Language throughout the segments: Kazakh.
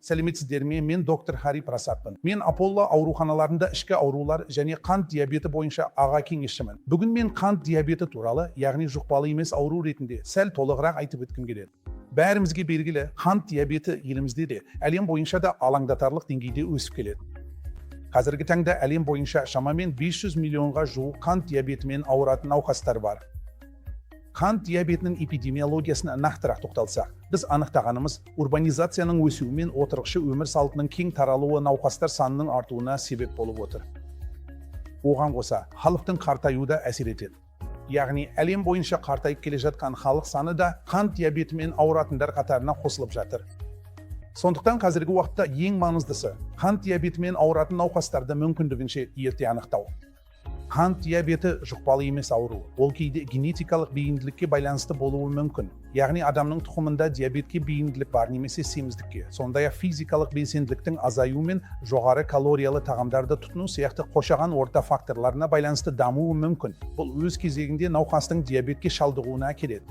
Сәлеметсіздер ме? Мен доктор Хари Прасадпын. Мен Аполло ауруханаларында ішкі аурулар және қант диабеті бойынша аға кеңесшімін. Бүгін мен қант диабеті туралы, яғни жұқпалы емес ауру ретінде, сәл толығырақ айтып өткім келеді. Бәрімізге белгілі, қант диабеті елімізде де, әлем бойынша да алаңдатарлық деңгейде өсіп келеді. Қазіргі таңда әлем бойынша шамамен 500 миллионға жуық қант диабетімен ауыратын науқастар бар. Қант диабетінің эпидемиологиясына нақтырақ тоқталсақ, біз анықтағанымыз, урбанизацияның өсуі мен отырықшы өмір салтының кең таралуы науқастар санының артуына себеп болып отыр. Оған қоса, халықтың қартаюы да әсер етеді, яғни әлем бойынша қартайып келе жатқан халық саны да қант диабетімен ауыратындар қатарына қосылып жатыр. Сондықтан қазіргі уақытта ең маңыздысы – қант диабетімен ауыратын науқастарды мүмкіндігінше ерте анықтау. Қант диабеті – жұқпалы емес ауру. Ол кейде генетикалық бейімділікке байланысты болуы мүмкін, яғни адамның тұқымында диабетке бейімділік бар немесе семіздікке, сондай ақ физикалық белсенділіктің азаюы мен жоғары калориялы тағамдарды тұтыну сияқты қоршаған орта факторларына байланысты дамуы мүмкін. Бұл өз кезегінде науқастың диабетке шалдығуына әкеледі.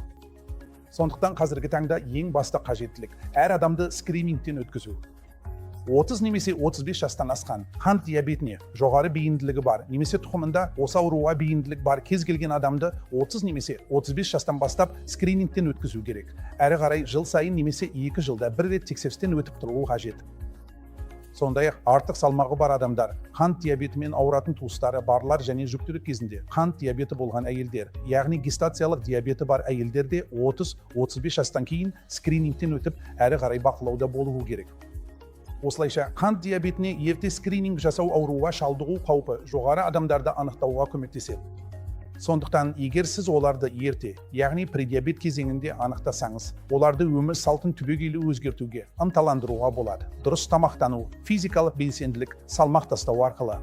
Сондықтан қазіргі таңда ең басты қажеттілік – әр адамды скринингтен өткізу. 30 немесе 35 жастан асқан, қант диабетіне жоғары бейімділігі бар немесе тұқымында осы ауруға бейімділік бар кез келген адамды 30 немесе 35 жастан бастап скринингтен өткізу керек. Әрі қарай жыл сайын немесе 2 жылда бір рет тексерістен өтіп тұруы қажет. Сондай ақ артық салмағы бар адамдар, қант диабетімен ауыратын туыстары барлар және жүктілік кезінде қант диабеті болған әйелдер, яғни гестациялық диабеті бар әйелдер де 30-35 жастан кейін скринингтен өтіп, әрі қарай бақылауда болуы керек. Осылайша, қант диабетіне ерте скрининг жасау ауруға шалдығу қаупі жоғары адамдарды анықтауға көмектеседі. Сондықтан егер сіз оларды ерте, яғни предиабет кезеңінде анықтасаңыз, оларды өмір салтын түбегейлі өзгертуге ынталандыруға болады: дұрыс тамақтану, физикалық белсенділік, салмақ тастау арқылы.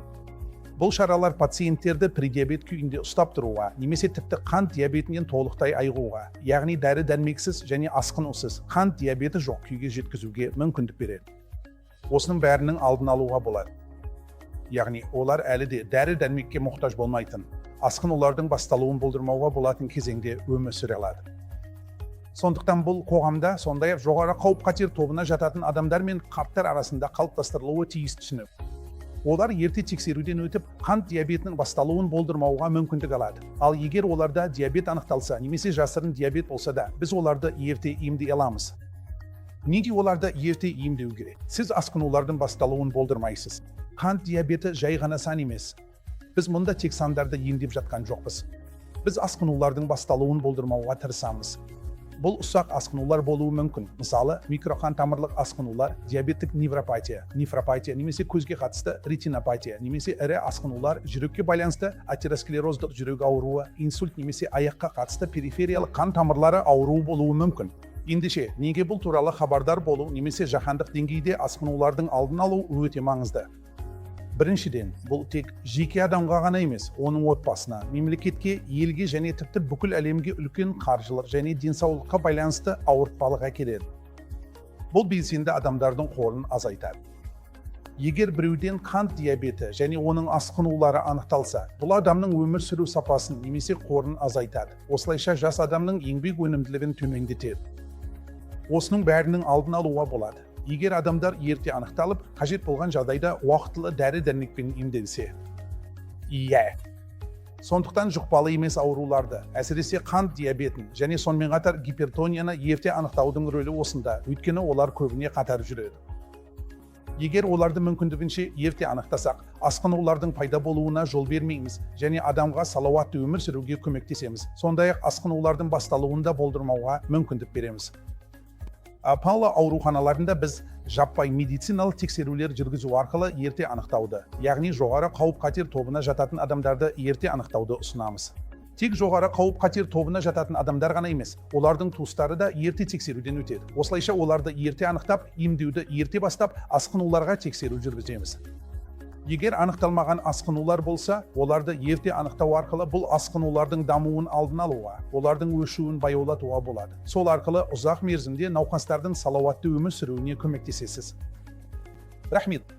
Бұл шаралар пациенттерді предиабет күйінде ұстап тұруға немесе тіпті қант диабетінен толықтай айығуға, яғни дәрі дәрмексіз және асқынусыз қант диабеті жоқ күйге жеткізуге мүмкіндік береді. Осының бәрінің алдын алуға болады, яғни олар әлі де дәрі дәрмекке мұқтаж болмайтын, асқынулардың басталуын болдырмауға болатын кезеңде өмір сүре алады. Сондықтан бұл қоғамда, сондай ақ жоғары қауіп қатер тобына жататын адамдар мен қарттар арасында қалыптастырылуы тиіс түсінік. Олар ерте тексеруден өтіп, қант диабетінің басталуын болдырмауға мүмкіндік алады. Ал егер оларда диабет анықталса немесе жасырын диабет болса да, біз оларды ерте емдей аламыз. Неге оларды ерте емдеу керек? Сіз асқынулардың басталуын болдырмайсыз. Қант диабеті жай ғана сан емес. Біз мұнда тек сандарды емдеп жатқан жоқпыз, біз асқынулардың басталуын болдырмауға тырысамыз. Бұл ұсақ асқынулар болуы мүмкін, мысалы, микроқан тамырлық асқынулар, диабеттік невропатия, нефропатия немесе көзге қатысты ретинопатия, немесе ірі асқынулар, жүрекке байланысты атеросклероздық жүрек ауруы, инсульт немесе аяққа қатысты перифериялық қан тамырлары ауруы болуы мүмкін. Ендеше, неге бұл туралы хабардар болу немесе жаһандық деңгейде асқынулардың алдын алу өте маңызды? Біріншіден, бұл тек жеке адамға ғана емес, оның отбасына, мемлекетке, елге және тіпті бүкіл әлемге үлкен қаржылық және денсаулыққа байланысты ауыртпалық әкеледі. Бұл белсенді адамдардың қорын азайтады. Егер біреуден қант диабеті және оның асқынулары анықталса, бұл адамның өмір сүру сапасын немесе қорын азайтады. Осылайша, жас адамның еңбек өнімділігін төмендетеді. Осының бәрінің алдын алуға болады, егер адамдар ерте анықталып, қажет болған жағдайда уақытылы дәрі дәрмекпен емделсе. Иә, сондықтан жұқпалы емес ауруларды, әсіресе қант диабетін және сонымен қатар гипертонияны ерте анықтаудың рөлі осында, өйткені олар көбіне қатар жүреді. Егер оларды мүмкіндігінше ерте анықтасақ, асқынулардың пайда болуына жол бермейміз және адамға салауатты өмір сүруге көмектесеміз. Сондай ақ асқынулардың басталуын да болдырмауға мүмкіндік береміз. Аполло ауруханаларында біз жаппай медициналық тексерулер жүргізу арқылы ерте анықтауды, яғни жоғары қауіп қатер тобына жататын адамдарды ерте анықтауды ұсынамыз. Тек жоғары қауіп қатер тобына жататын адамдар ғана емес, олардың туыстары да ерте тексеруден өтеді. Осылайша, оларды ерте анықтап, емдеуді ерте бастап, асқынуларға тексеру жүргіземіз. Егер анықталмаған асқынулар болса, оларды ерте анықтау арқылы бұл асқынулардың дамуын алдын алуға, олардың өшуін баяулатуға болады. Сол арқылы ұзақ мерзімде науқастардың салауатты өмір сүруіне көмектесесіз. Рахмет.